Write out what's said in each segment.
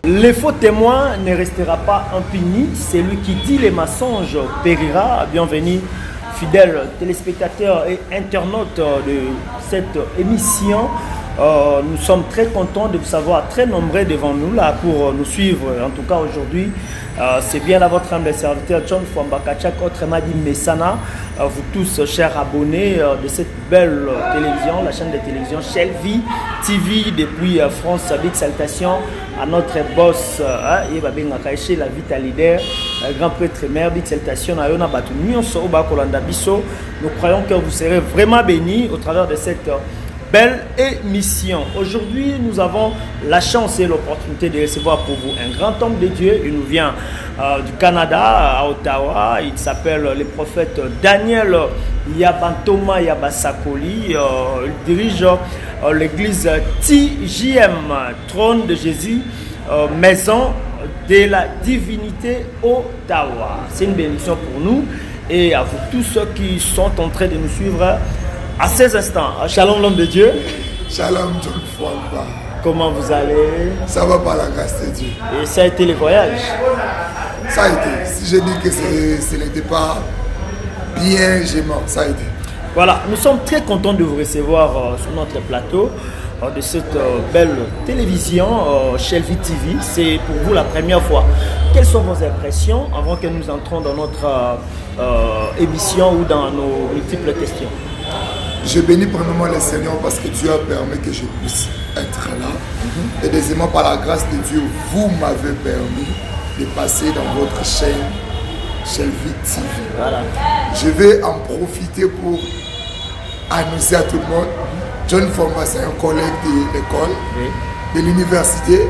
Le faux témoin ne restera pas impuni, celui qui dit les mensonges périra. Bienvenue, fidèles téléspectateurs et internautes de cette émission. Nous sommes très contents de vous savoir très nombreux devant nous là pour nous suivre. En tout cas aujourd'hui, c'est bien là votre humble serviteur John Fwamba Kachak, autrement dit Messana. Vous tous, chers abonnés de cette belle télévision, la chaîne de télévision Shelvie TV depuis France. Big salutation à notre boss, hein, babengaka chez la Vita Leader, grand prêtre mère. Big salutation à Yona bato nyonso oyo bakolanda biso. Nous croyons que vous serez vraiment bénis au travers de cette belle émission. Aujourd'hui, nous avons la chance et l'opportunité de recevoir pour vous un grand homme de Dieu. Il nous vient du Canada, à Ottawa. Il s'appelle le prophète Daniel Yabantoma Yabasakoli. Il dirige l'église TJM, Trône de Jésus, Maison de la Divinité, Ottawa. C'est une bénédiction pour nous et à vous tous ceux qui sont en train de nous suivre à ces instants. Shalom, l'homme de Dieu. Shalom, John Fwamba. Comment vous allez? Ça va par la grâce de Dieu. Et ça a été le voyage? Ça a été. Si je dis que ce n'était pas bien, j'ai mort. Ça a été. Voilà, nous sommes très contents de vous recevoir sur notre plateau de cette belle télévision Shelvie TV. C'est pour vous la première fois. Quelles sont vos impressions avant que nous entrons dans notre émission ou dans nos multiples questions? Je bénis premièrement le Seigneur parce que Dieu a permis que je puisse être là. Et deuxièmement, par la grâce de Dieu, vous m'avez permis de passer dans votre chaîne Shelvie TV. Voilà. Je vais en profiter pour annoncer à tout le monde, John Fwamba, c'est un collègue de l'école, de l'université.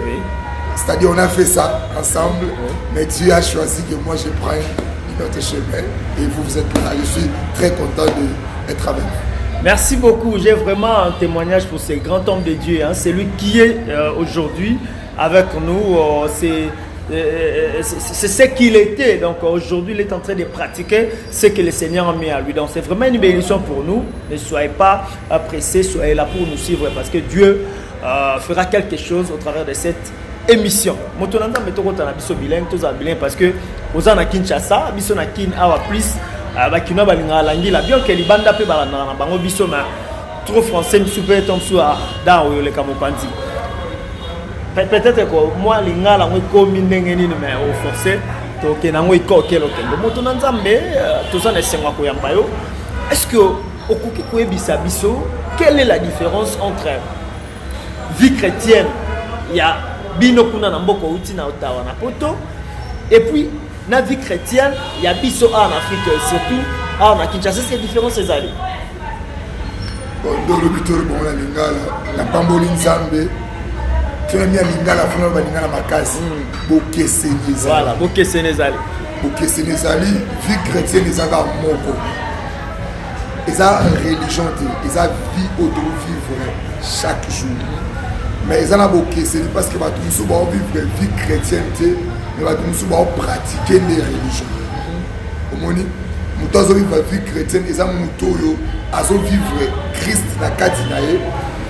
C'est-à-dire, on a fait ça ensemble, mais Dieu a choisi que moi je prenne une autre chemin et vous, vous êtes là. Je suis très content d'être avec vous. Merci beaucoup. J'ai vraiment un témoignage pour ce grand homme de Dieu, hein. C'est lui qui est aujourd'hui avec nous. C'est ce qu'il était. Donc aujourd'hui, il est en train de pratiquer ce que le Seigneur a mis à lui. Donc c'est vraiment une bénédiction pour nous. Ne soyez pas pressés, soyez là pour nous suivre parce que Dieu fera quelque chose au travers de cette émission. Moto na Nzambe, tokota na biso bilingue, toza bilingue parce que oza na Kinshasa, biso na Kin awa plus bakinois balingaka langila bien ke libanda mpe balandaka na bango biso, mais trop français misu mpe to mosusu da oyo oleka mopanzi. Peut-être ko mwa lingala yango ekomi ndenge nini, mais oforce tokende yango ekokele okende. Moto na Nzambe, toza na esengo ya koyamba yo. Est ce que okoki koyebisa biso quelle est la différence entre vie chrétienne ya bino kuna na mboka outi na Ottawa na poto et puis na vie chrétienne ya biso awa na Afrique, surtout awa na Kinshasa? Est-ce que différence ezali? Bon, ndolobi toli bongo na lingala, napamboli Nzambe. Tolami ya lingala, fona balingala makasi. Bokeseni ezali. Voilà, bokeseni ezali. Bokeseni ezali. Vie chrétienne ezaka moko, eza religion te, eza vie oyo tovivre chaque jour. Mais eza na bokeseni parce que bato mosusu baovivre vie chrétienne te, mais bato mosusu baopratike nde religion. Omoni, moto azovivre vie chrétienne eza moto oyo azovivre Christ na kati na ye,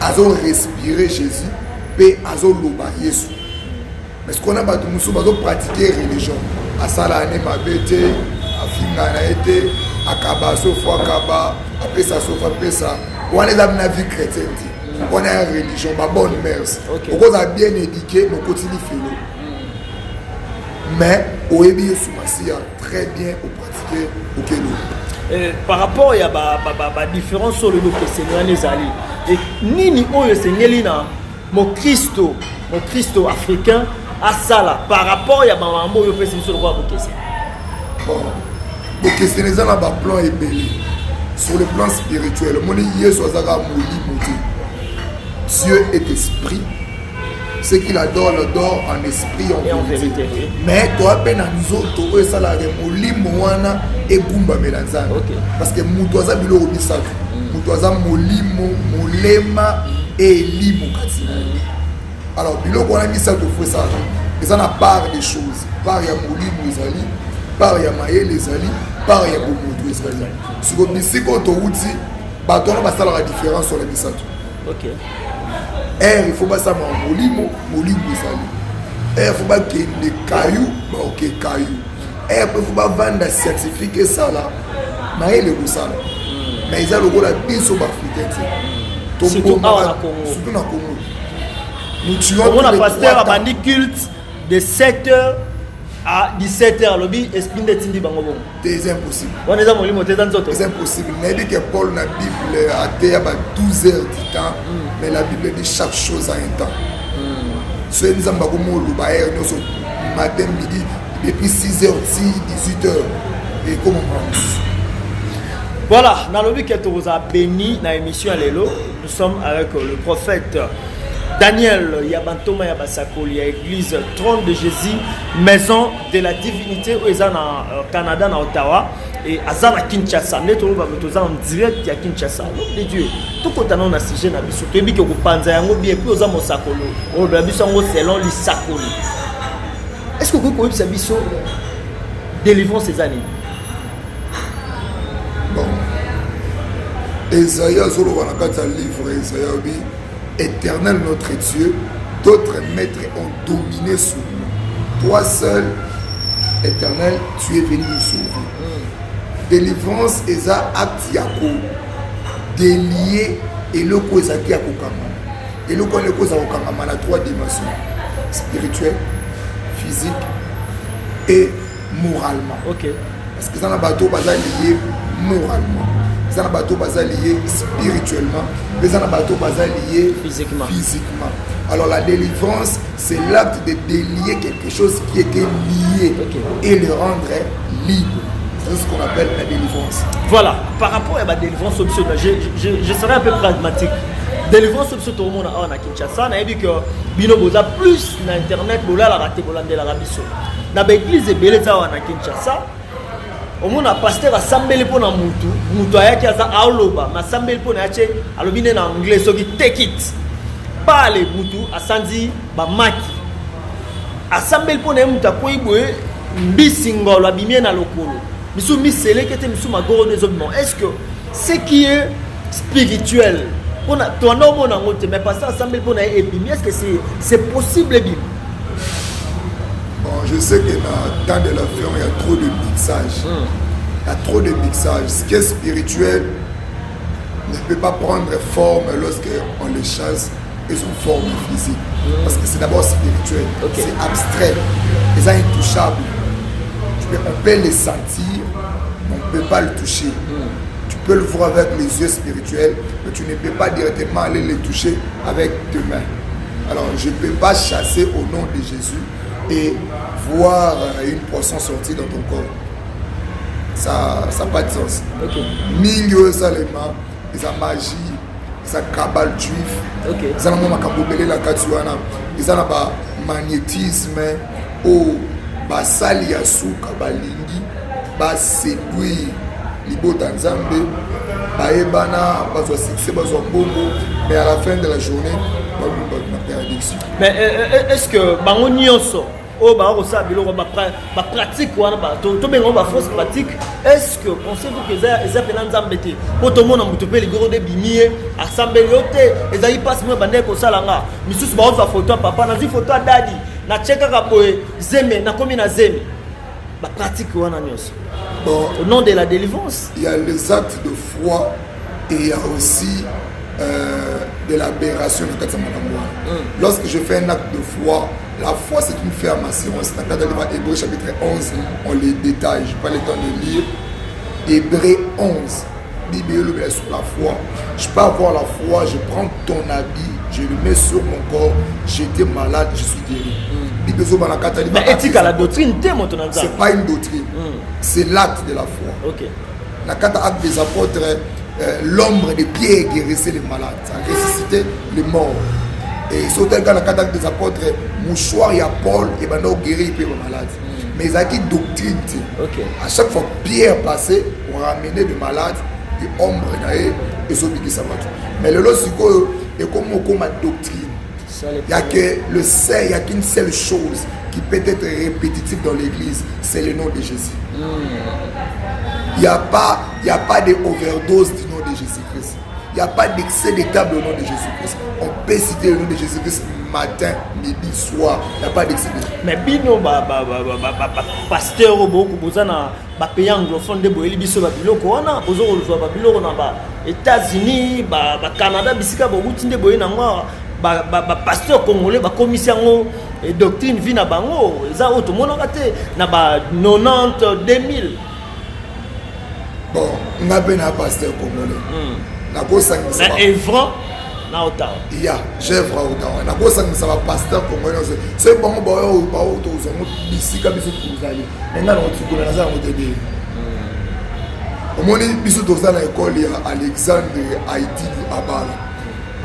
azorespire Jésus mpe azoloba Yesu. Mais sikoyo na bato mosusu bazopratike religion, asala ne mabe te, afinga na ye te, akaba sofo akaba, apesa sofo apesa, wana eza na vie chrétienne te, wana ya religion, babonne mœurs. Okozala bien éduqué, mokoti lifelo, mais oyebi Yesu Masiya très bien, opratike okelo. Par rapport ya badifférence oyo lobi okeseni wana ezali, nini oyo esengeli na mokristo africain asala par rapport ya bamambo oyo opesi biso lokola bokeseni? Bon, bokeseni eza na baplan ebele. Sur le plan spirituel, omoni, Yesu azalaka molimo te. Dieu est esprit, ce qu'il adore l'adore en esprit, en Et en vérité. Vérité, oui. Mais toa mpe na nzoto oyo esalaka molimo wana egumbamela Nzambe. Parce que moto aza biloko misato: moto aza molimo, molema e elimo kati na ye. Alors biloko wana misato fo esalaka, eza na part des choses. Part ya molimo ezali, part ya mayele ezali, part ya bomoto ezali. Siko bisika oyo towuti, bato wana basalaka différence wana misato. Ere il faut basala molimo, molimo ezali. Heure faut bakende kayu, baoke kayu. Heure mpe faut bavanda scientifique esala mayele kosala. Mais eza lokola biso baafricain te. Surtout awa na Congo. Surtout na Congo. Nous tuons Omona tous les pasteur trois temps. Abandi culte de 7h à 17h, alobi esprit nde etindi bango bongo. Te, eza impossible. Wana eza molimo te, eza nzoto. Eza impossible. Nayebi ke Paul na Bible ateya ba 12 heures du temps, mais la Bible dit chaque chose a un temps. Soki Nzambe akomi oloba heure nyonso, matin, midi, depuis 6 heures ti 18 heures, ekoma makambo mosusu. Voilà, nalobi ke tokozala béni na émission ya lelo. Nous sommes avec le prophète Daniel Yabantoma ya basakoli ya église Trône de Jésus, maison de la divinité, oyo eza na Canada, na Ottawa, et aza na Kinshasa. Nde toloba toza en direct ya Kinshasa. L'homme de Dieu, tokota nano na sujet na biso. Toyebi ke kopanza yango bien, puis oza mosakolo, olobela biso yango selon lisakoli. Est ce que okoki koyebisa biso délivrance eza nini? Bon, Esaïe azoloba na kati ya livre Esaïe, alobi: "Éternel notre Dieu, d'autres maîtres ont dominé sur nous, toi seul, Éternel, tu es venu nous sauver." Délivrance eza acte ya kodélier eloko ezalaki ya kokangama. Eloko wana ekozala kokangama na trois dimensions: spirituelle, physique et moralement. Parce que eza na bato baza lié moralement, eza na bato baza lié spirituellement, mpe eza na bato baza lié physiquement. Physiquement. Alors la délivrance, c'est l'acte de délier quelque chose qui était lié et le rendre libre. C'est ce qu'on appelle la délivrance. Voilà, par rapport à la délivrance optionnelle, je serai un peu pragmatique. Délivrance biso tokomona awa na Kinshasa, nayebi ke bino boza plus na internet, bolalaka te, bolandelaka biso na baéglise ebele eza awa na Kinshasa. Omona pasteur asambeli mpo na mutu, mutu ayaki aza aoloba ma asambeli mpo na ye, atie, alobi nde na anglais soki "take it", pale mutu asanzi bamaki. Asambeli mpo na ye, mutu akwei boye, mbisi ngolo abimi ye na lokolo, misu miseleke te, misu magoro ezobima. Est ce que ce qui est spirituel, mpona toanda omona yango te, mais pasteur asambeli mpo na ye, ebimi, est ce que c'est possible ebimi? Bon, je sais que dans le temps de la fin, il y a trop de mixage. Il y a trop de mixage. Ce qui est spirituel ne peut pas prendre forme lorsque on le chasse et son forme physique. Parce que c'est d'abord spirituel, c'est abstrait, c'est intouchable. On peut le sentir, mais on ne peut pas le toucher. Tu peux le voir avec les yeux spirituels, mais tu ne peux pas directement aller le toucher avec tes mains. Alors, je ne peux pas chasser au nom de Jésus et voir une poisson sortir dans ton corps. Ça n'a pas de sens. Mingi oyo esalema eza magie, eza cabale juif, eza na mwa makambo ebele na kati wana, eza na bamagnétisme oyo basali ya suka balingi baséduire libota Nzambe, bayebana, bazwa succès, bazwa mbongo, mais à la fin de la journée babimi bato na perdition. Mais est ce que bango nyonso oyo baka kosala biloko bapratique wana, tobenga bafausse pratique, est ce que pensez-vous que eza mpena Nzambe te? Mpo tomona moto mpe ligoro nde bimi ye, asambeli yo te, ezali mpasi mo ebandeki kosala nga. Misusu baozwa foto ya papa, nazwi foto ya dadi, natie kaka boye zeme, nakomi na zeme. Bapratique wana nyonso Bon, au nom de la délivrance? Il y a les actes de foi et il y a aussi de l'aberration na kati ya makambo wana. Lorsque je fais un acte de foi, la foi, c'est une ferme assurance. Na kati ya livre Hébreu chapitre 11, on les détaille, je pas le temps de lire Hébreu 11. Bible elobela sur la foi. Je peux avoir la foi, je prends ton habit, je le mets sur mon corps, j'étais malade, je suis guéri. Bible ezoba na kati ya livre Mais etika la doctrine te, moto na C'est Nzambe. pas une doctrine, c'est l'acte de la foi. Na kati ya Acte des Apôtres, l'ombre de Pierre guérissait les malades, ça ressuscitait les morts. Et soki na kati Acte des Apôtres, mouchoir ya Paul ebanda oguérir mpe bamalade, mais ezalaki doctrine te. À chaque fois Pierre passait, on ramenait des malades et ombre na ye ezobikisa bato. Mais lelo sikoyo ekomi okoma doctrine. Il y a que le seul, il y a qu'une seule chose qui peut être répétitive dans l'église, c'est le nom de Jésus. Il n'y a pas, il y a pas de overdose du nom de Jésus-Christ. Il Il n'y a pas d'excès de table au nom de Jésus-Christ. On peut citer le nom de Jésus-Christ matin, midi, soir. Il n'y a pas d'excès de table. Mais bino ba ba ba ba ba, ba, ba pasteur oyo boku boza na ba pays anglophone nde boyeli biso ba biloko wana, bozo kozwa ba biloko na ba États-Unis, ba ba Canada, bisika bowuti nde boye nango awa. Ba ba, ba pasteur congolais bakomisi yango eh, doctrine vie na bango eza oyo tomonaka te na ba 90 2000. Bon, nga mpe na pasteur congolais. Nakosangisa na Evran na Ottawa. Ya, j'œuvre à Ottawa. Nakosangisa bapasteur congolais nyonso soki bango baoyo bao tozwa yango bisika biso tozali, me nga nango tikuna naza yango te de. Omoni, biso toza na ekole ya Alexandre Aidini Abala.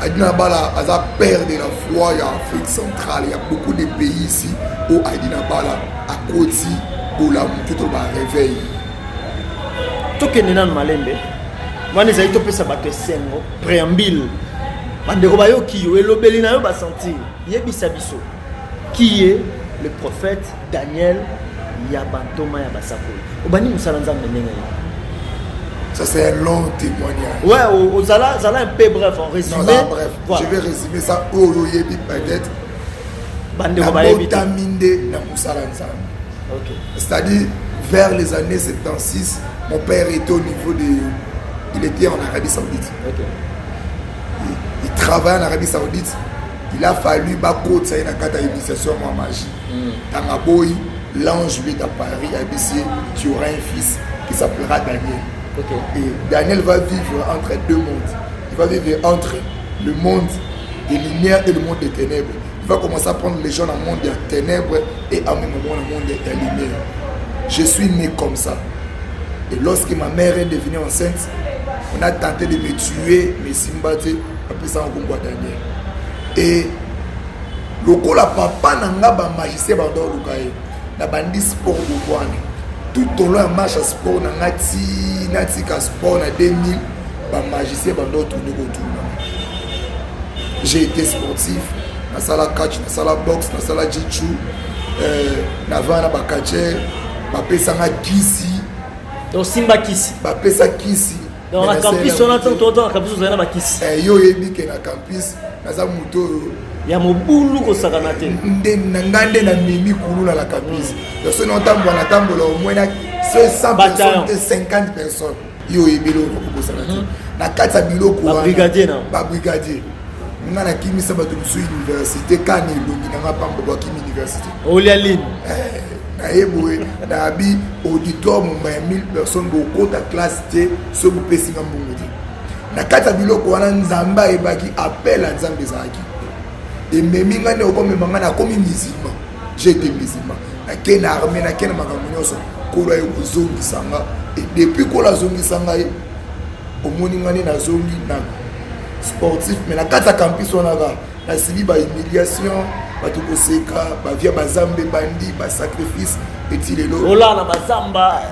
Aidini Abala aza père de la foi ya Afrique centrale. Il y a beaucoup de pays ici où Aidini Abala akoti bolamu to ba réveil. Tokende nanu malembe wana, ezali topesa bato esengo. Préambule, bandeko bayoki yo, elobeli na yo, basentir. Yebisa biso qui est le prophète Daniel ya bantoma ya basakoli. Obandi mosala Nzambe ndenge nini? Ça, c'est un long témoignage. Ouais, ozala zala un peu bref, en résumé. Non, ça, bref. Voilà. Je vais résumer ça oyo oyebi peut-être. Bandeko bayebi te. Nabotami nde na mosala Nzambe. C'est-à-dire vers les années 76, mon père était au niveau de, il était en Arabie Saoudite. Il travaillait en Arabie Saoudite. Il a fallu bakotisa ye na kati ya initiation mwa magie. Ntango aboyi, l'ange lui est apparu, ayebisi ye: tu auras un fils qui s'appellera Daniel. Et Daniel va vivre entre deux mondes. Il va vivre entre le monde des lumières et le monde des ténèbres. Il va commencer à prendre les gens dans le monde des ténèbres et à même moment dans le monde des lumières. Je suis né comme ça. Et lorsque ma mère est devenue enceinte, on a tenté de me tuer, mais simba te, apesa nkombo ya Daniel. Et lokola papa na nga, bamagicien banda oluka ye, na bandi sport bobwana. Tout au long ya marche ya sport na nga ti natika sport na 2000, bamagicien banda otourne kotuna. J'ai été sportif, nasala catch, nasala boxe, nasala jiu, navanda na bacatcheur, bapesanga kisi. Donc simba kisi. Bapesa kisi. Donc na campus wana, ntango toza na campus, ozali na bakisi. Yo oyebi ke na campus naza moto oyo ya mobulu kosakana te. Nde na nga nde namemi kuluna na campus. Donc soki naotambola, natambola au moins na 100 Bataillon. personnes te, 50 personnes. Yo oyebi eloko nakokosana te na kati ya biloko wana. Babrigadier na. Babrigadier. Nga nakimisa bato mosusu université kana elongi na nga pamba, bakimi université. Olia lini. Naye boye, nabi auditoire momba ya 1000 personnes, bokota classe te soki bopesinga mbongo te. Na kati ya biloko wana, Nzambe ayebaki appel ya Nzambe ezalaki ememi ngai nde okomema ngai, nakomi musulman. J'ai été musulman, nakei na armée, nakei na makambo nyonso. Kolo aye kozongisa nga, et depuis Kolo azongisa ngai, omoni ngai nde nazongi na sportif. Mais na kati ya campus wana kaka nasibi bahumiliation, bato koseka, bavia bazambe, bandi basacrifice eti lelo. Olala na bazamba.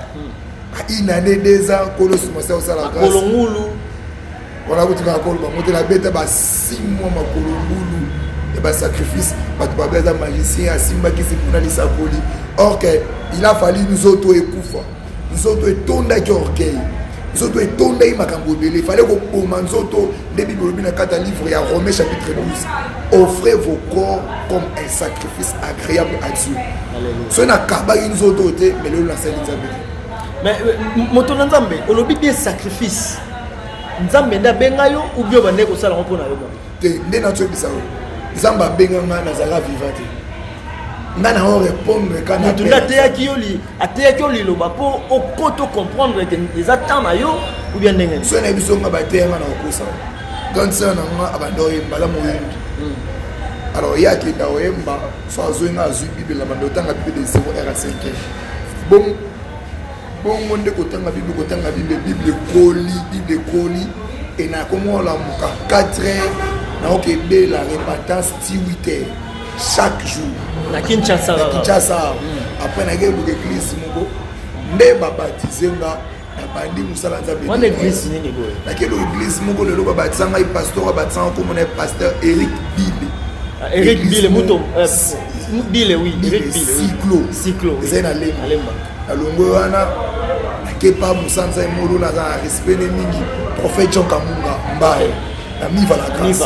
Une année, 2 ans, Kolo sumasi osala grâce. Makolo ngulu. Wana kutu kaka kolo bango te, nabeta ba 6 mois makolo ngulu ya basacrifice. Bato babe aza magicien, asimbakisi mpona lisakoli. Or que il a fallu nzoto ekufa, nzoto etondaki orgueil, nzoto etondaki makambo ebele, fallait koboma nzoto. Nde Bible elobi na kati ya livre ya Romain chapitre 12: offrez vos corps comme un sacrifice agréable à Dieu. Soki nakabaki nzoto te, mais lelo nasali Nzambe te. Mais moto na Nzambe, olobi bien sacrifice. Nzambe nde abenga yo ou bien obandeki kosala yango mpo na yo moko? Te, nde nazoyebisa yo, Nzambe abenga ngai, nazalaka vivant te. Ngai na répondre ka na Moto nde ateyaki yo, ateyaki yo liloba mpo okota comprendre ke eza temps na yo, ou bien ndenge nini? Soki nayebi so nga bateya nga na kokosa. Grande sœur na nga abanda oyemba, aza moyembi. Alors ye akenda oyemba, so azwi nga, azwi Bible na banda otanga Bible de 0 heure à 5 heures. Bon, bongo nde kotanga Bible, kotanga Bible, Bible ekoli, Bible ekoli e nakomi olamuka 4 heures, naokebela repentance ti 8 heures chaque jour. Na Kinshasa na kaka. Kinshasa. Après nake eluka église moko nde babatize nga, nabandi mosala Nzambe. Wana église nini boye? Nakeli église moko lelo babatisa ngai, pasteur abatisa nga, komona ye pasteur Eric Bile. Ah, Eric Église Bile moko- moto Bile, oui. Bile, Eric Bile, oui. Cyclo. Cyclo, oui. Ezali na Lemba. Na Lemba. Nalongwe wana, Nakepa mosanza emolo, naza na respect ne mingi, prophète John Kamunga Mbaye na Miva la Grâce.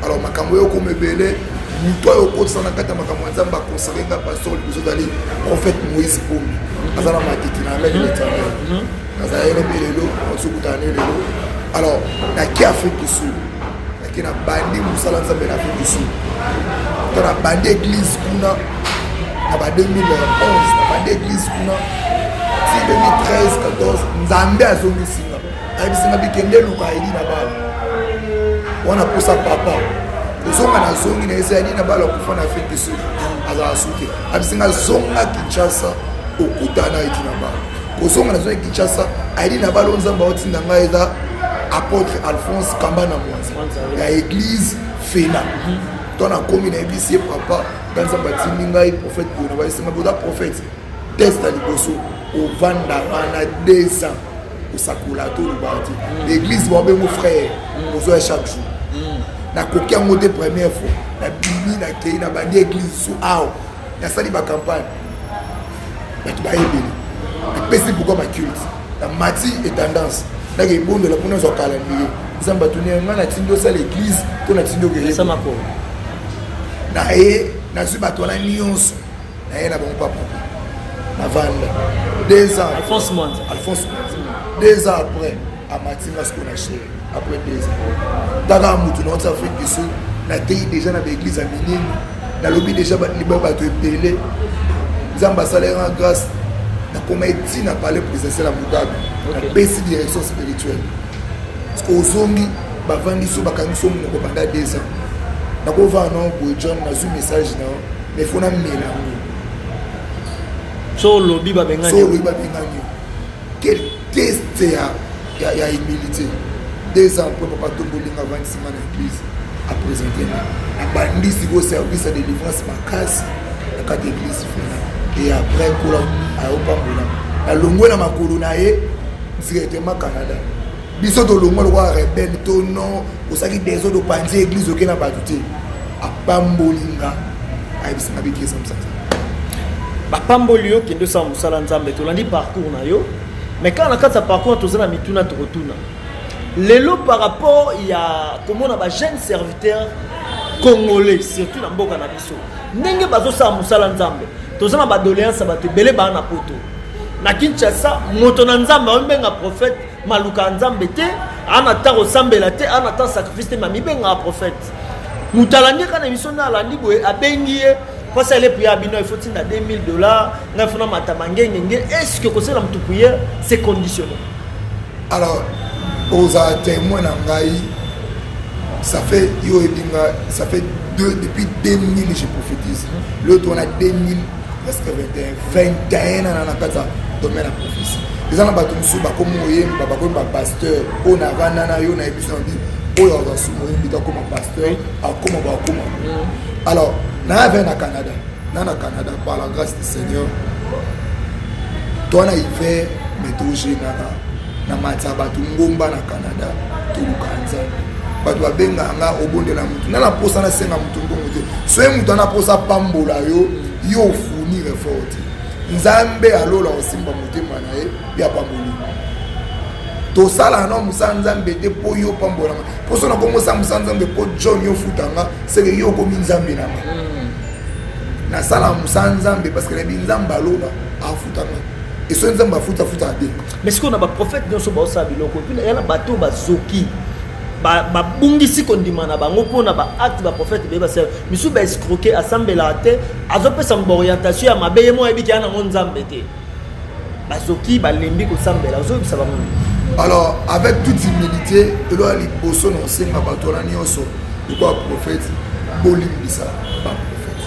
Alors makambo oyo okoma ebele, moto oyo okotisa na kati ya makambo ya Nzambe, akonsake nga pasteur liboso ezali prophète Moïse Pombi, aza na Matete na Amen l'Éternel. Nazala ye mpe lelo, osokutana ne lelo. Alors nake Afrique du Sud, nake na bandi mosala Nzambe na Afrique du Sud. To na bandi église kuna na ba 2011, na bandi église kuna ti 2013 14. Nzambe azongisi nga, ayebisi nga bikende luka Edi na bala wana posa papa kozonga. Nazongi na eza Edi na bala akufa na Afrique du Sud, azala suke. Ayebisi nga zonga Kinshasa, okutana na Edi na bala. Kozonga, nazongi Kinshasa, Edi na bala oyo Nzambe aotinda ngai eza apôtre Alphonse Kamba na Mwanza ya église Fena. To nakomi, nayebisi ye: "Papa, nga Nzambe atindi ngai prophète boye." Na bayesinga boza prophète, test ya liboso, ovanda wana 2 ans, osakola to olobaka te, l'église babengo frère, ozoya chaque jour. Nakoki yango te. Première fois nabimi, nakei, nabandi église so awa, nasali bacampagne, bato bayebeli, napesi pourquoi baculte, namati etendance, nake ebondela mpona azwa calendrier. Nzambe atuni nga: "Natindi osala église to natindi okeye?" Na ye nazwi bato wana nyonso, na ye na bango papa, navanda 2 ans. Alphonse Mwanza. Alphonse Mwanza. 2 ans après, amati nga sikoyo na chere. Après 2 ans, taka mutu na oti Afrique du Sud, natei déjà na baéglise ya minene, nalobi déjà liba bato ebele. Nzambe asalaki grâce, nakoma eti na palais présidentiel ya Mugabe, napesi direction spirituelle. Parce que ozongi, bavandi so, bakangi so monoko banda 2 ans. Nakovanda nao boye, John, nazwi message na yo, mais faut namela yango. So olobi, babengani. So olobi, babengani yo. Quel test ya humilité! 2 ans après, papa tombolinga, avandisi nga na église, aprésente nga, nabandi sikoyo service ya délivrance makasi na kati ya église Fena. Et après, kola ayopambola, nalongwe na makolo na ye directement Canada. Biso tolongwa lokola rebelle to non, osalaki désordre, opanzi église, oke na bato te. Apamboli nga, ayebisanga bikesa mosanza. Bapamboli yo, kende osala mosala Nzambe. Tolandi parcours na yo, mais kaka na kati ya parcours, toza na mituna tokotuna lelo par rapport ya komona bajeune serviteur congolais, surtout na mboka na biso, ndenge bazosala mosala Nzambe. Toza na badoléance ya bato ebele baa na Poto, na Kinshasa. Moto na Nzambe aomibenga prophète, maluka ya Nzambe te, aa na temps kosambela te, aa na temps sacrifice te, ma mibengaka prophète. Moto alandi kaka na émission nde alandi boye, abengi ye mpasi ale prière bino, il faut tinda 2000 $, ngai fona matama ngengenge. Est ce que kosala motu prière, c'est conditionné? Alors, ozala témoin na ngai, ça fait, yo oyebi nga, ça fait deux, depuis 2000 je prophétise. L'autre wana 2000, presque 21, 21 ana na kati ya domaine ya prophétie. Eza na bato mosusu bakomi oyemba, bakomi bapasteur. Oyo navanda na yo, nayebi so na bi oyo azwa su moyembi te, akoma pasteur, akoma bakoma. Alors nayave na Canada, na Canada, par la grâce du Seigneur, to wana hiver, mais togenaka na mati ya bato ngomba na Canada, toluka Nzambe. Bato babengaka nga obondela motu nga na mposa, nasenga motu mbongo te. Soki motu ana mposa apambola yo, yo ofournir effort te, Nzambe alola osimba motema na ye mpe apamboli. Tosala na mosala Nzambe te mpo yo opambolanga. Mpo so nakomosala mosala Nzambe mpo John yo ofutanga, seke yo okomi Nzambe na nga. Nasala mosala Nzambe parce que nayebi Nzambe alola afutanga. Esoki Nzambe afuta, afutaka te. Mais sikoyo na baprophète nyonso baosala biloko, et puis ya na bato bazoki, babungisi kondima na bango mpona baacte baprophète beye basala misusu, baescroquer, asambelaka te, azopesa baorientation ya mabe, ye mo ayebiki ya nango Nzambe te. Bazoki, balembi kosambela, ozoyebisa bango nini? Alors, avec toute humilité, eloko ya liboso na osenga bato wana nyonso lokola prophète, bolimbisa baprophète.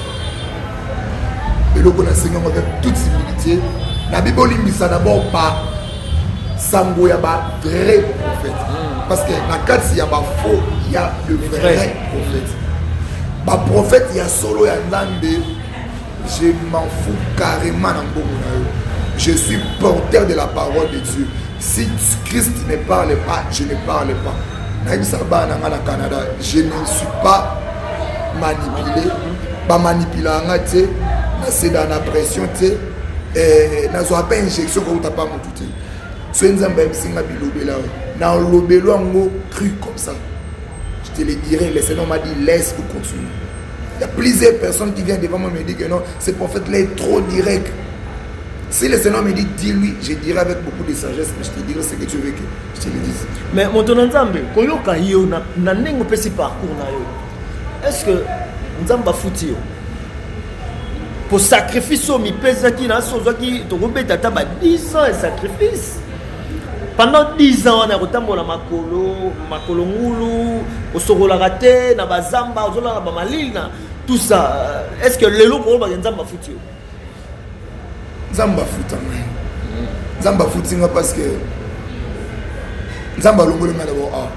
Eloko nasengango avec toute humilité, nabi bolimbisa d'abord ba sango ya bavrai prophète, parce que na kati ya bafaux ya le vrai prophète. Baprophète ya solo ya Nzambe, je m'en fous carrément na mbongo na yo. Je suis porteur de la parole de Dieu. Si Christ ne parle pas, je ne parle pas. Nayebisa bana na nga na Canada, je ne suis pas manipulé, bamanipulaka nga te, naseda na pression te, nazwa mpe injection kouta pa motu te. Soki Nzambe ayebisi nga bilobela oyo, nalobelo yango cru comme ça, je te le dirai. Le Seigneur m'a dit: laisse ou continue. Il y a plusieurs personnes qui viennent devant moi, me disent que non, ce prophète là est trop direct. Si le Seigneur me dit: dis-lui, je dirai avec beaucoup de sagesse, mais je te dirai ce que tu veux que je te le dise. Mais moto na Nzambe, koyoka yo na ndenge opesi parcours na yo, est ce que Nzambe afuti yo po sacrifice oyo mipesaki na so ozwaki? Tokobeta ata ba 10 ans ya sacrifice. Pendant 10 ans wana ya kotambola makolo makolo ngulu, osokolaka te na bazamba, ozolala na bamalili na tout ça, est ce que lelo kolobaka Nzambe afuti yo? Nzambe afuta ngai, Nzambe afuti nga, parce que Nzambe alongoli ngai d'abord. Ah,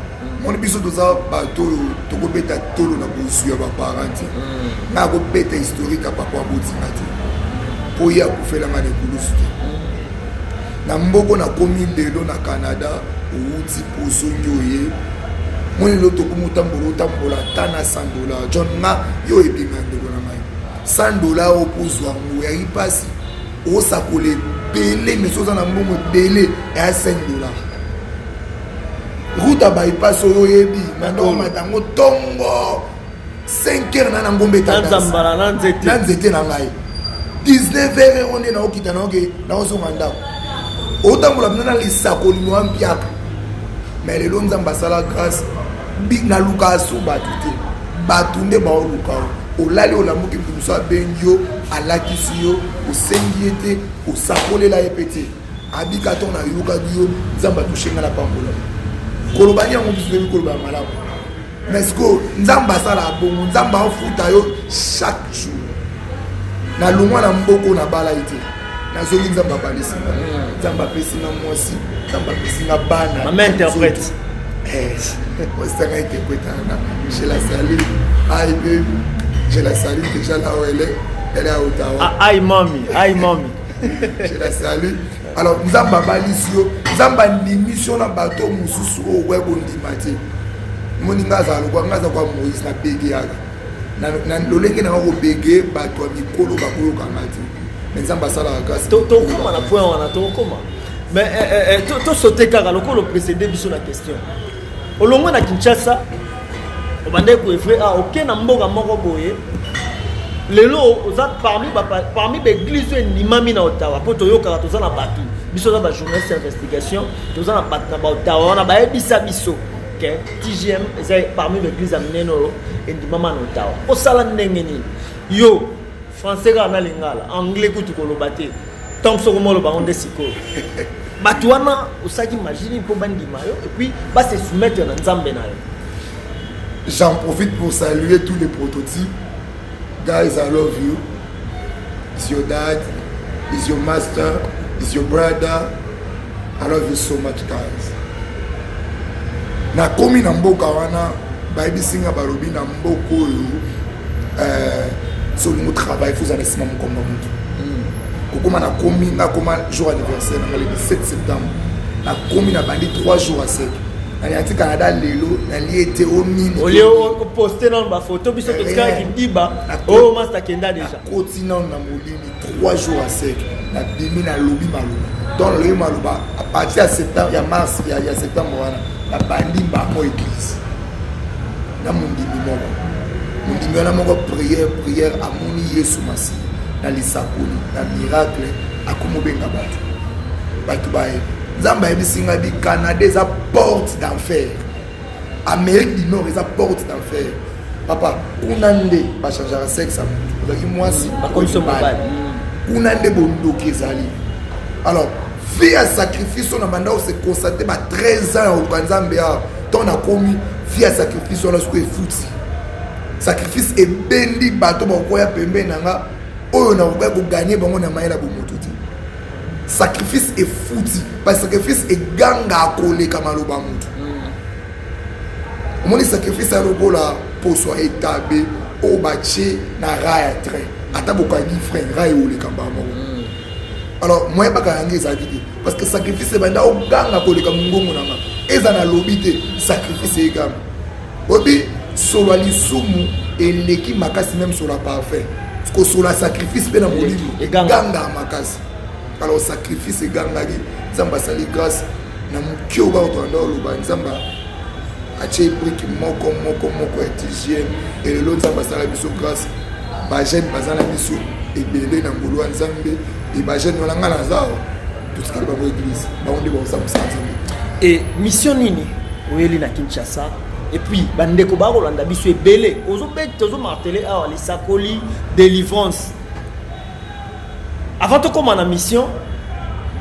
moni biso toza bato oyo tokobeta tolo na bozwi ya baparent te. Ngai akobeta historique ya papa abotinga te, mpo ye akufelanga na ekulusu te. Na mboko nakomi lelo na Canada, owuti mpo ozongi, oye moni lelo tokomi otambola, otambola ata na 100 dollar. John, nga yo oyebi ngai, ndeko na ngai, 100 dollar oyo mpo ozwa yango yaki mpasi. Osakola ebele, mais oza na mbongo ebele eya 5 dollar. Route ya bypass oyo oyebi, naomata yango ntongo 5 heures na ngombe. Na nzambala na nzete. Na nzete na ngai, 19 heures oyo nde naokita, naoke naozonga ndako. Otambola mpena na lisakoli mwa mpiaka. Mais lelo Nzambe asala grâce, naluka asu bato te, bato nde baoluka yo. Olali, olamuki, moto mosusu abengi yo, alakisi yo, osengi ye te, osakolela ye mpe te. Abika ntongo nayokaki yo, Nzambe atouche nga na pambola. Koloba ni yango, biso toyebi koloba ya malamu, mais sikoyo Nzambe asalaka bongo, Nzambe afuta yo chaque jour. Nalongwa na mboko, nabala ye te, nazongi, Nzambe abalisi nga, Nzambe apesi nga mwasi, Nzambe apesi nga bana. Mama interprète. Osanga interprète wana, je la salue. Aïe baby, je la salue déjà là où elle est, elle est à Ottawa. Ah, aïe mami, aïe mami. Je la salue. Alors Nzambe abalisi yo, Nzambe andimisi yo na bato mosusu oyo okoya kondima te. Moni nga azala lokwa nga aza kwa Moïse na bege yaka na lolenge nanga kobege, bato ya mikolo bakoyokanga te, mais Nzambe asalaka grâce. Tokóma na point wana, tokóma, mais tosaute kaka lokola oprécédé biso na question. Olongwe na Kinshasa, obandaki koœuvrer, ah, oke na mboka moko boye, lelo oza parmi baéglise oyo endimami na Ottawa. Mpo toyokaka, toza na bato, biso toza bajournaliste ya investigation, toza na bato na baottawa wana, bayebisa biso ke TGM eza parmi baéglise ya minene oyo endimama na Ottawa. Osala ndenge nini? Yo français kaka na lingala, anglais kutu koloba te. Ntango soko moloba yango nde sikoyo bato wana osalaki magie nini mpo bandima yo et puis base soumettre na Nzambe na yo? J'en profite pour saluer tous les prototypes. Guys, I love you. It's your dad, it's your master, it's your brother. I love you so much, guys. Nakomi na mboka wana, bayebisi nga, balobi na mboka oyo, so olingo travail, faut ozala nsima mokongo ya motu. Kokóma, nakomi, nakoma jour anniversaire nanga le 17 septembre. Nakomi, nabandi 3 jours à sec. Naliati Canada lelo, nalie te o nini. Olie oposte nano bafoto, biso totikalaki diba oyo master akenda déjà. Nakoti nano na molili 3 jours à sec, nabimi, nalobi maloba. Donc nalobi maloba à partir ya septembre, ya mars, ya septembre wana, nabandi bango église na mondimi moko. Mondimi wana moko, prière, prière, amoni Yesu Masihi na lisakoli na miracle, akomobenga bato, bato baye. Nzambe ayebisi ngai bi Canada eza porte d'enfer, Amérique du Nord eza porte d'enfer. Papa, kuna nde bachangeaka sexe ya motu, ozalaki mwasi, bakomisi mobali. Kuna nde bondoki ezali. Alors vie ya sacrifice oyo na banda ose constate ba 13 ans ya koluka Nzambe awa, ntango nakomi, vie ya sacrifice wana sikoyo efuti. Sacrifice ebendi bato bakokoya pembeni na nga oyo nakokoya kogagner bango na mayele ya bomoto te. Sacrifice efuti, parce sacrifice eganga koleka maloba motu. Omoni, sacrifice ya lokola poso ya etabe oyo batie na rail ya train, ata bokangi frein, rail oleka mbala moko. Alors moyen bakanga yango ezalaki te, parce que sacrifice ebanda oganga koleka mongongo na nga. Eza nalobi te, sacrifice eyekama obi solo ya lisumu eleki makasi, même solo ya parfum, kosolo ya sacrifice mpe na molimo Eganga. Eganga makasi. Alors sacrifice egangaki, Nzambe asali grâce na moke oyo bakoto na oloba. Nzambe atie brique moko moko moko ya TGM. Elelo Nzambe asala biso grâce, bajeune baza na biso ebele na ngolu ya Nzambe. E bajeune wana, ngai naza awa, totikali bango église, bango nde bakosala mosala Nzambe. E mission nini oyeli na Kinshasa? Et puis bandeko bakolanda biso ebele, ozobeta, ozomarteler awa lisakoli délivrance. Avant tokóma na mission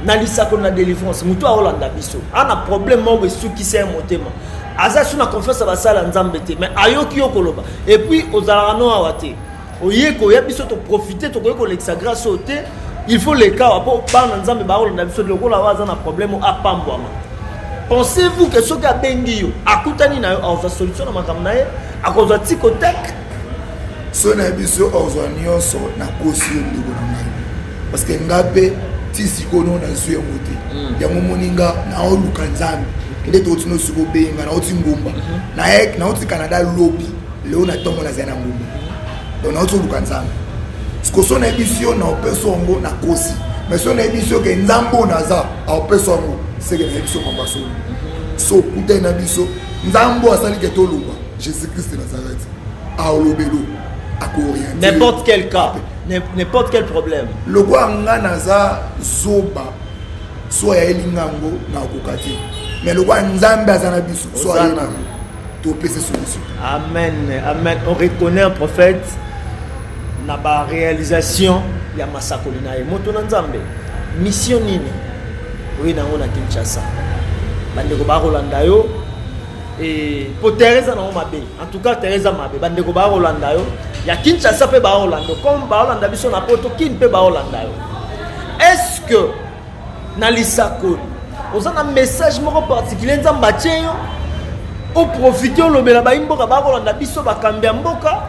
na lisakoli na délivrance, motu aolanda biso ana problème moko esukisa ye motema, aza su na confiance ya basala ya Nzambe te, mais ayoki yo koloba. Et puis ozalaka no awa te, oye koya biso, toprofite, tokoki kolekisa grâce oyo te. Il faut leka awa mpo bana Nzambe bakolanda biso lokola oyo aza na problème apambwama. Pensez-vous que soki abengi yo, akutani na yo, akozwa solution na makambo na ye, akozwa tiko tek? So nayebi so ozwa nyonso, nakosi yo, ndeko na ngai, parce que nga mpe ti sikoyo no nazwi yango te. Yango moni nga naoluka Nzambe nde toti no siko obenga. Nauti Ngomba, nauti Canada lobi, leo na ntongo nazali na Ngomba. Donc nauti oluka Nzambe. Siko so nayebisi yo na opesa yango, nakosi. Mais so nayebisi yo ke Nzambe oyo naza aopesa yango, seke nayebisi yo mambo asolo. So okutani na biso, Nzambe oyo asali ke toloba Jésus Christ Nazareth aolobelo, akooriente. N'importe quel cas, n'importe quel problème. Lokola nga naza zoba, so ayeli ngango nakoka te, mais lokola Nzambe aza na biso, so aye nango, topesa solution. Amen, amen. On reconnaît un prophète na baréalisation ya masakoli na ye. Moto na Nzambe, mission nini oye nango na Kinshasa? Bandeko bakolanda yo po terre eza nango mabe. En tout cas terre eza mabe. Bandeko bakolanda yo ya Kinshasa mpe bakolanda yo, comme bakolanda biso na Poto, Kine mpe bakolanda yo. Est ce que na lisakoli oza na message moko particulier Nzambe atie yo, oprofite olobela bayi mboka bakolanda biso, bakambi ya mboka,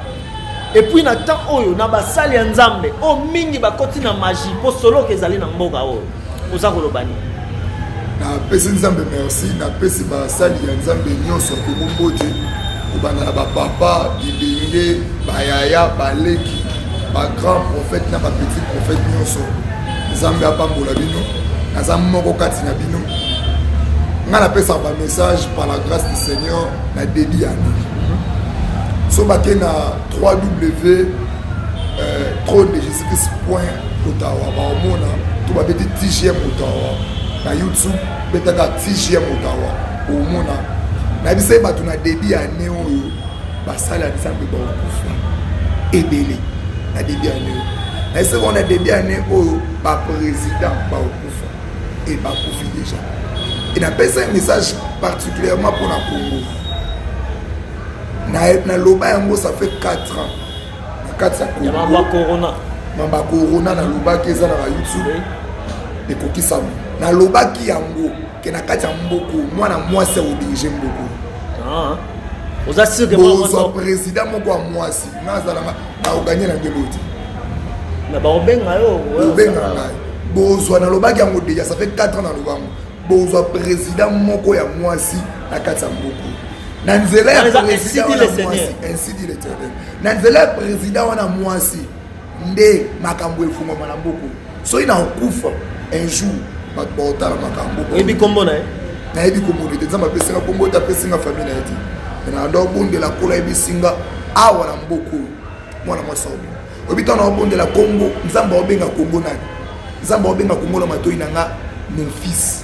et puis na temps oyo na basali ya Nzambe oyo mingi bakoti na magie mpo soloka ezali na mboka oyo, oza koloba nini? Napesi Nzambe merci, napesi basali ya Nzambe nyonso ya Kongo mbote, kobanda na bapapa, bilenge, bayaya, baleki, bagrand prophète na bapetit prophète nyonso. Nzambe apambola bino. Naza moko kati na bino. Ngai napesaka bamessage par la grâce du Seigneur na début ya année. So bake na 3W trône de Jésus Christ point Ottawa, baomona to babeti TGM Ottawa na YouTube, betaka TGM Ottawa, omona. Nayebisa ye bato na début ya année oyo, basala ya Nzambe bakokufa ebele na début ya année oyo. Nayebisa bango na début ya année oyo, baprésident bakokufa e bakufi déjà. E napesa ye message particulièrement mpona Congo. Naloba yango, ça fait 4 ans na kati ya ya mambo ya corona. Mambo ya corona, nalobaki, eza na ba YouTube, ekokisama. Nalobaki yango ke na kati ya mboko, mwana mwasi akodirige mboko. Ah, oza sûr que bozwa président moko ya mwasi. Nga azalanga naoganye na ndenge te. Na baobenga yo. Obenga ngai, bozwa. Nalobaki yango déjà, ça fait 4 ans naloba yango. Bozwa président moko ya mwasi na kati ya mboko na nzela ya président wana mwasi, ainsi dit l'Éternel. Na nzela ya président wana mwasi nde makambo efungwama na mboko. Soki na okufa un jour, bato baotala makambo. Oyebi kombo na ye? Nayebi kombo te. Nzambe apesinga kombo te, apesinga famille na ye te. Me na ndo obondela kola, yebisinga awa na mboka oyo mwana mwasi aobenga. Oyebi, ntango naobondela Kongo, Nzambe aobenga Kongo nani? Nzambe aobenga Kongo na matoi na nga: "Mon fils."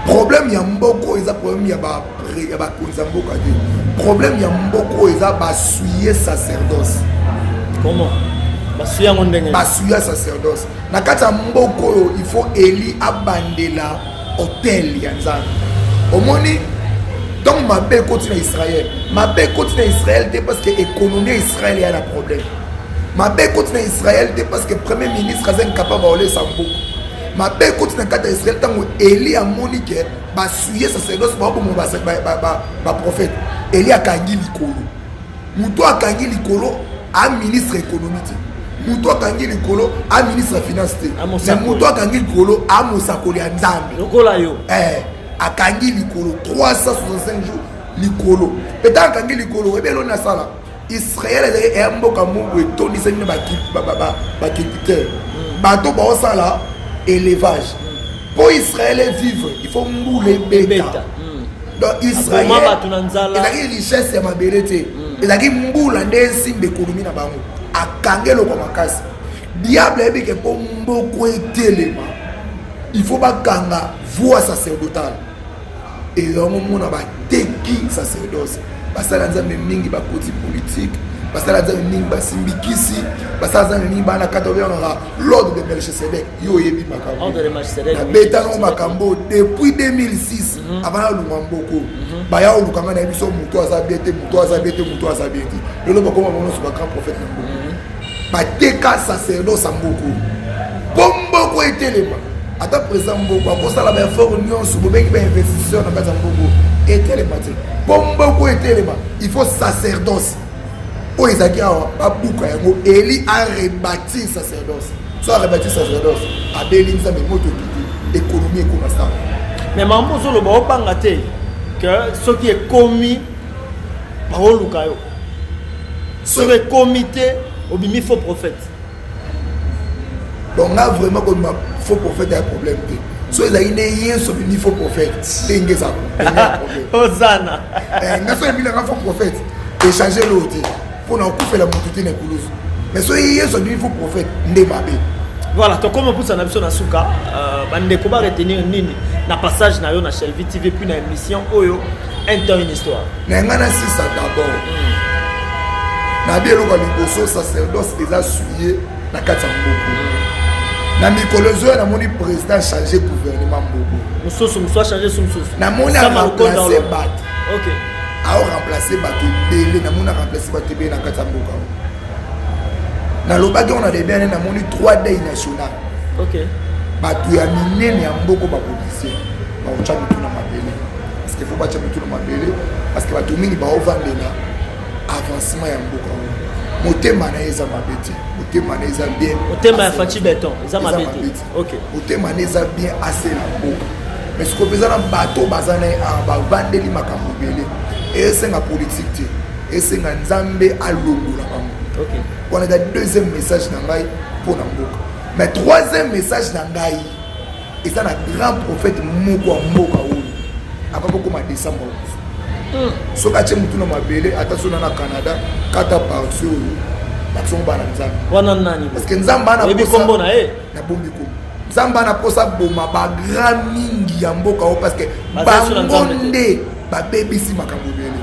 Problème ya mboka oyo eza problème ya bakonzi ya mboka te. Problème ya mboka oyo eza basouiller sacerdoce. Comment basuye yango? Ndenge basuye sacerdoce na kati ya mboka oyo, il faut Eli abandela autel ya Nzambe. Omoni, donc mabe ekoti na Israel. Mabe ekoti na Israel te parce que économie ya Israel eya na problème. Mabe ekoti na Israel te parce que premier ministre aza incapable aolesa mboka. Mabe ekoti na kati ya Israel ntango Eli amoni ke basouiller sacerdoce, baoboma baprophète. Eli akangi likolo. Moto akangi likolo a ministre économie te, moto akangi likolo a ministre ya finance te, mais moto akangi likolo a mosakoli ya Nzambe. Lokola yo. Akangi likolo 365 jours likolo. Mpe ntango akangi likolo, oyebi eloni asala? Israel ezali eya mboka moko etondisami na bacultivateur. Bato baosala élevage mpo Israel evivre, il faut mbula ebeta. Donc Israel ezalaki richesse ya mabele te, ezalaki mbula nde esimba économie na bango. Akangi eloko makasi. Diable ayebi ke mpo mboko etelema, il faut bakanga voie sacerdotale. Eyango mona bateki sacerdoce, basala Nzambe mingi bakoti politique, basala Nzambe mingi basimbi kisi, basala Nzambe mingi bana kati obengaka l'ordre de Melchisedek. Yo oyebi makambo nabetango, makambo depuis 2006 avant nalungwa mboko. Baya oluka ngai, nayebi so moto aza bien te, moto aza bien te, moto aza bien te. Lelo bakoma bango nyonso bagrand prophète na mboko. Bateka sacerdoce ya mboko mpo mboko etelema. Ata président mboko akosala baeffort nyonso, bobengi bainvestisseur na kati ya mboko, etelema te. Mpo mboko etelema, il faut sacerdoce oyo ezalaki awa babuka yango. Eli arebâtir sacerdoce. So arebâtir sacerdoce, abeli Nzambe, moto ekiti, économie ekoma stable. Mais mambo ozoloba, obanga te ke soki ekomi baoluka yo, soki ekomi te, obimi faux prophète? Donc nga vraiment, kobima faux prophète ya problème te. So ezalaki nde Yesu obimi faux prophète, ndenge eza problème. Ozana. Nga so ebimi nanga faux prophète, échange loo te mpona okufela motu te na ekulusu. Mais so Yesu abimi faux prophète, nde mabe. Voilà, tokóma mpusa na biso na suka. Bandeko baretenir nini na passage na yo na Shelvi TV, puis na émission oyo Un temps, une histoire? Na ngai nasisa d'abord nabi eloko ya liboso: sacerdoce eza souillé na kati ya mboko. Na mikolo ezoya, namoni président change gouvernement mboko. Mosusu, mosusu achange su mosusu. Namoni aremplace bato, aoremplace bato ebele. Namoni aremplace bato ebele na kati ya mboka. Nalobaki yango na début ane, namoni 3 deuil national. Bato ya minene ya mboko, bapolisier bakotya mitu na mabele, parce que faut batya mitu na mabele, parce que bato mingi baovandela avancement ya mboka oyo. Motema na ye eza mabe te, motema na ye eza bien. Motema ya Fatshi Béton eza mabe te. Motema na eza bien, asela mboka. Mais sikoyo mpenza na bato baza na ye awa, bavandeli makambo ebele. Esenga politique te, esenga Nzambe alongola bango. Wana eza deuxième message na ngai mpo na mboka. Mais troisième message na ngai eza na grand prophète moko ya mboka oyo avant kokóma décembre okufa. Soki atie motu na mabele, ata so na na Canada, kata parti oyo bakisongo bana Nzambe. Wana nani? Parce que Nzambe ana oyebi kombo na ye? Nabombi kombo. Nzambe ana mposa boma bagrand mingi ya mboka oyo, parce que bango nde babebisi makambo ebele.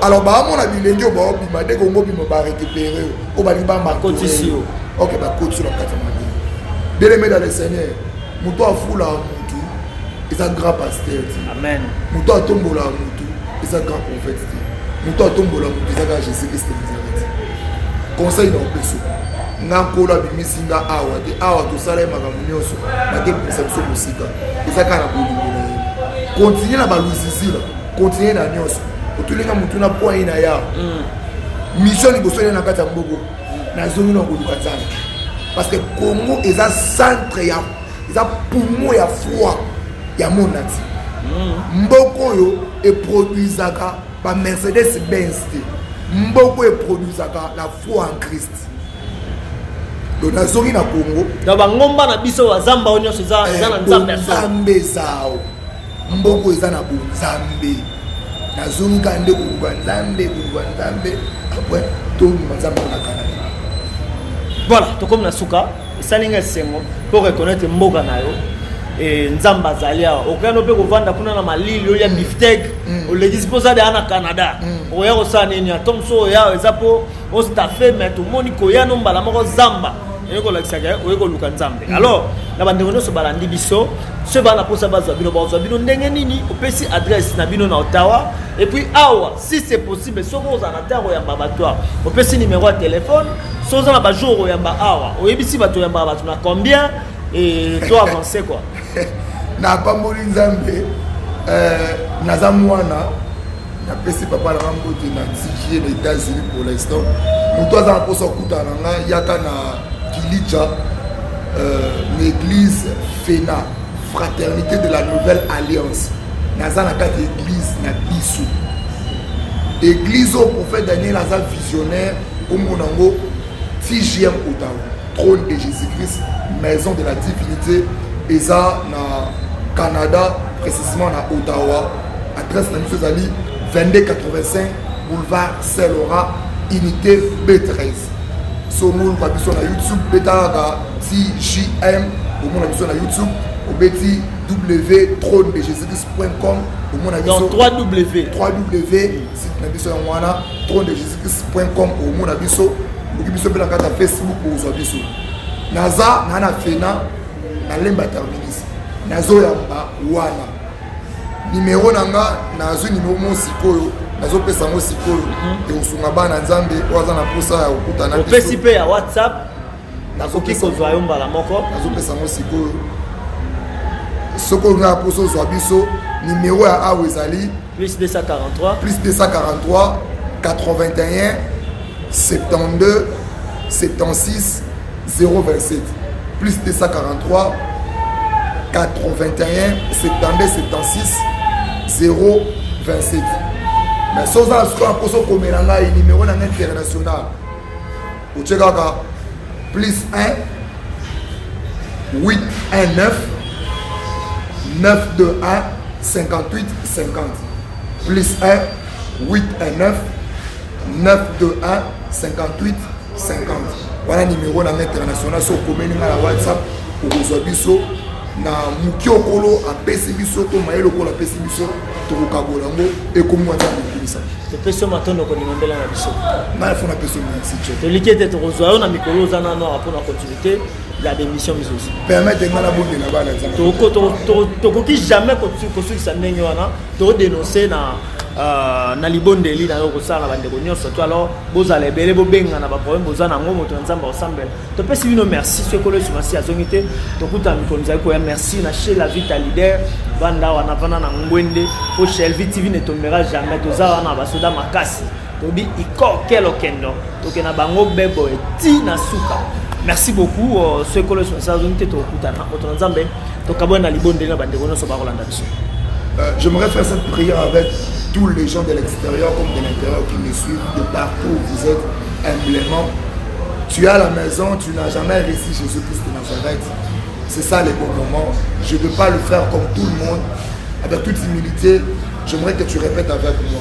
Alors baamona bilenge oyo baobima nde Kongo bima, barécupéré oyo balingi Bakotisi yo. Ok, bakotisi na kati ya mabele. Bien aimé dans le Seigneur, moto afulaka motu eza grand pasteur te. Amen. Moto atombolaka motu eza grand prophète te. Moto atombola motu eza kaka Jésus Christ de Nazareth. Conseil na opeso nga, Nkolo abimisi nga awa te. Awa tosala ye makambo nyonso, bakebimisa biso mosika, eza kaka na bolingo na ye. Continue na baluzizila, continue na nyonso. Otulinga motu na point na ya mission liboso ye na kati ya mboko, nazongi na koluka Nzambe, parce que Congo eza centre ya, eza poumon ya foi ya monde entier. Mboka oyo eproduisaka bamercedes Benz te, mboka oyo eproduisaka la foi en Christ. Donc nazongi na Congo. Donc bangomba na biso, bazamba oyo nyonso eza na Nzambe ya solo. Nzambe ezao, mboka eza na bonzambe. Nazongi kaka nde koluka Nzambe, koluka Nzambe, après tondima Nzambe na Canada. Voilà, tokomi na suka. Esali nga esengo mpo reconnaître mboka na yo. Nzambe azali awa. Okoya no mpe kovanda kuna na malili, olia bifteck, olekisi mpo oza deya na Canada. Okoya kosala nini? Ata mosu oya eza mpo ostaffe, mais tomoni koya no mbala moko zamba oye kolakisaka oye koluka Nzambe. Alors na bandeko nyonso balandi biso, soki bana mposa bazwa bino, bazwa bino ndenge nini? Opesi adresse na bino na Ottawa, et puis awa, si c'est possible, soki ozala na ntango koyamba bato awa, opesi numéro ya téléphone. So oza na bajour koyamba awa, oyebisi bato oyambaka bato na combien, et to avance quoi. Napamboli Nzambe. Naza mwana, napesi papa na nga mbote na tiki ye na États-Unis. Pour l'instant, moto aza na mposa okutana na nga, yaka na Kilija, na église FENA, Fraternité de la Nouvelle Alliance. Naza na kati ya église na biso, église oyo prophète Daniel aza visionnaire. Kombo nango TGM Ottawa, Trône de Jésus Christ. Maison de la Divinité eza na Canada, précisément na Ottawa. Adresse na biso ezali 2285 boulevard Saint-Laurent, unité B13. So moluka biso na YouTube, beta kaka TJM, omona biso na YouTube. Obeti w trône de jésus christ.com, omona biso. 3W. 3W, site na biso yango wana, trône de jésus christ.com, omona biso. Okoki biso mpe na kati ya Facebook, okozwa biso. Naza na fena na Lemba Terminus, nazoyamba wana. Nimero na nga, nazwi nimero mo sikoyo, nazopesa yango sikoyo. Ekosunga bana Nzambe oyo aza na mposa ya kokutana. Opesi mpe ya WhatsApp, nakoki kozwa yo mbala moko. Nazopesa yango sikoyo. Soki olinga na mposa ozwa biso, nimero ya awa ezali plus 243. Plus 243 81 72 76 027. Plus 243 81 72 76 027. Mais so oza na sikoyo na mposa okomela ngai, nimero na ngai international, otie kaka plus 1 8 1 9 9 2 1 58 50. Plus 1 8 1 9 9 2 1 58 50, wana nimero na ngai international. So okomeli ngai na WhatsApp, okozwa biso na moki. Okolo apesi biso to mayele, okolo apesi biso, tokokabola yango. Ekomi wa Nzambe ekumisa. Topesi yo matondo kondima mbela na biso. Ngai fo napesi yo merci. Toliki ete tokozwa yo na mikolo oza nano awa mpona continuité ya bémission misusu. Permettre ngai nabondela bana Nzambe. Tokoki jamais kosukisa ndenge wana. Todénonce na libondeli na yo kosala na bandeko nyonso to. Alors bozala ebele, bobenga na baproblème boza nango, moto na Nzambe akosambela. Topesi bino merci. So ekolo Yesu Masi azongi te, tokutana mikolo mizali koya. Merci na chez la Vita Leader. Vanda wana, vanda na ngwende po Shelvi TV ne tombera jamais. Toza wana basoda makasi, tobi ikokelo kendo, tokenda bango bebo eti na suka. Merci beaucoup. So ekolo Yesu Masi azongi te, tokutana. Moto na Nzambe, tokabwana na libondeli na bandeko nyonso bakolanda biso. J'aimerais faire cette prière avec tous les gens de l'extérieur comme de l'intérieur qui me suivent de partout où vous êtes, humblement. Tu es à la maison, tu n'as jamais reçu Jésus-Christ de Nazareth. C'est ça le bon moment. Je ne veux pas le faire comme tout le monde. Avec toute humilité, j'aimerais que tu répètes avec moi.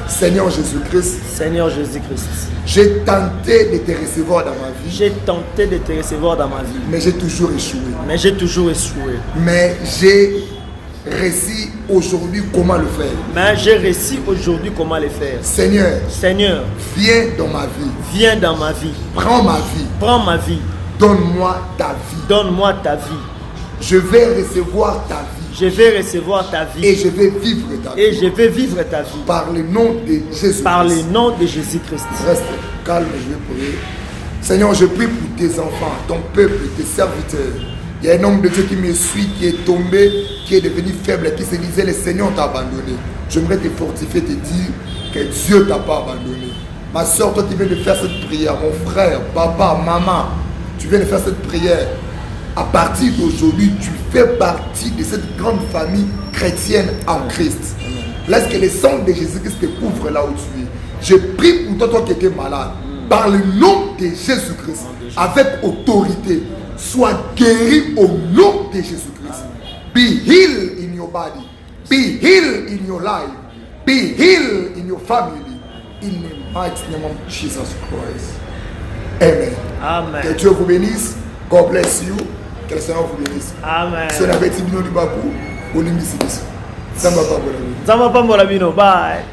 Seigneur Jésus-Christ, Seigneur Jésus-Christ, j'ai tenté de te recevoir dans ma vie, j'ai tenté de te recevoir dans ma vie, mais j'ai toujours échoué. Mais j'ai toujours échoué. Mais j'ai réussi aujourd'hui comment le faire. Mais j'ai réussi aujourd'hui comment le faire. Seigneur, Seigneur, viens dans ma vie. Viens dans ma vie. Prends ma vie. Prends ma vie. Donne-moi ta vie. Donne-moi ta vie. Je vais recevoir ta vie. Je vais recevoir ta vie. Et je vais vivre ta vie. Et je vais vivre ta vie. Par le nom de Jésus. Par le nom de Jésus-Christ. Reste calme, je vais prier. Seigneur, je prie pour tes enfants, ton peuple, tes serviteurs. Il y a un homme de Dieu qui me suit, qui est tombé, qui est devenu faible, qui se disait: le Seigneur t'a abandonné. J'aimerais te fortifier, te dire que Dieu t'a pas abandonné. Ma soeur, toi qui viens de faire cette prière, mon frère, papa, maman, tu viens de faire cette prière. À partir d'aujourd'hui, tu fais partie de cette grande famille chrétienne en Christ. Laisse que le sang de Jésus-Christ te couvre là où tu es. Je prie pour toi, toi qui étais malade, par le nom de Jésus-Christ, avec autorité, sois guéri au nom de Jésus-Christ. Be healed in your body, be healed in your life, be healed in your family. In the mighty name of Jesus Christ. Amen. Amen. Que Dieu vous bénisse. God bless you. Que le Seigneur vous bénisse. Amen. So nabeti bino libaku, bolimbisi biso. Nzambe apambola bino. Nzambe apambola bino. Bye.